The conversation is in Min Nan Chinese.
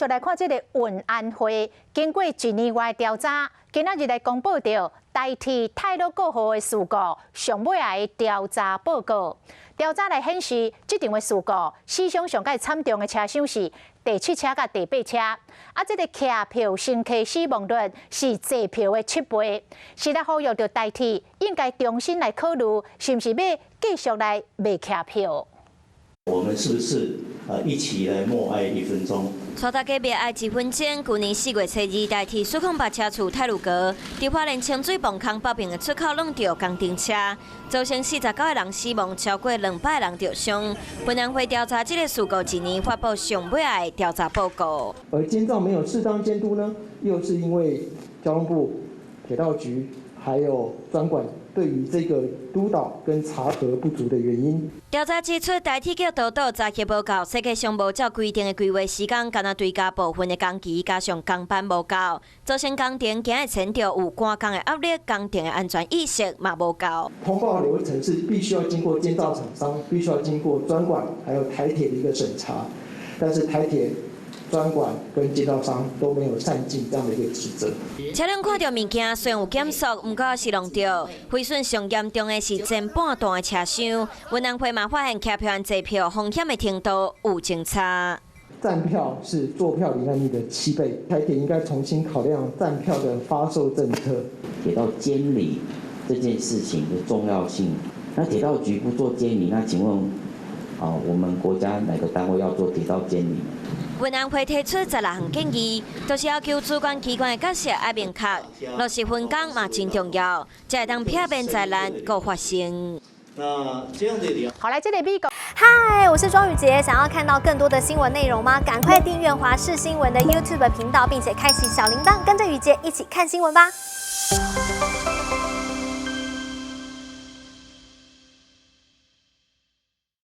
續來看這个運安會，經過一年外調查，今仔日來公布著台鐵太魯閣號的事故上尾仔的調查報告。調查來顯示，這場的事故死傷上蓋慘重的車廂是第七車佮第八車。啊，這个徛票乘客死亡率是坐票的7倍。時來呼籲著台鐵應該重新來考慮，是毋是欲繼續來賣徛票。我們是不是一起來默哀一分鐘？帶大家默哀一分鐘。舊年4月初2，台鐵408車次太魯閣，佇花蓮清水磅空北爿的出口挵著工程車，造成49個人死亡，超過200人著傷。運安會調查這个事故一年，發布上尾仔的調查報告。而監造沒有適當監督呢，又是因為交通部鐵道局還有專管對於這個督導跟查核不足的原因。調查指出，台鐵局督導查核無夠，設計上無照規定的規劃時間，干焦追加部分的工期，加上工班無夠，造成工程驚會牽著有趕工的壓力，工程的安全意識嘛無夠。通報流程是必須要經過監造廠商，必須要經過專管，還有台鐵的一個審查，但是台鐵專管跟監造商都沒有善盡這樣的一個職責。車輛看著物件雖然有減速，毋過是挵著，毀損上嚴重的是前半段的車廂。運安會嘛發現徛票和坐票風險的程度有真差。站票是坐票罹難率的7倍，台鐵應該重新考量站票的發售政策。鐵道監理這件事情的重要性，那鐵道局不做監理，那請問啊，我們國家哪個單位要做鐵道監理？運安會提出16項建議，就是要求主管機關的角色愛明確，落實分工嘛真重要，才會當避免災難閣發生。那這樣的好來，這个美國。嗨，我是莊宇傑，想要看到更多的新聞內容嗎？趕快訂閱華視新聞的 YouTube 頻道，並且開啟小鈴鐺，跟着宇傑一起看新聞吧。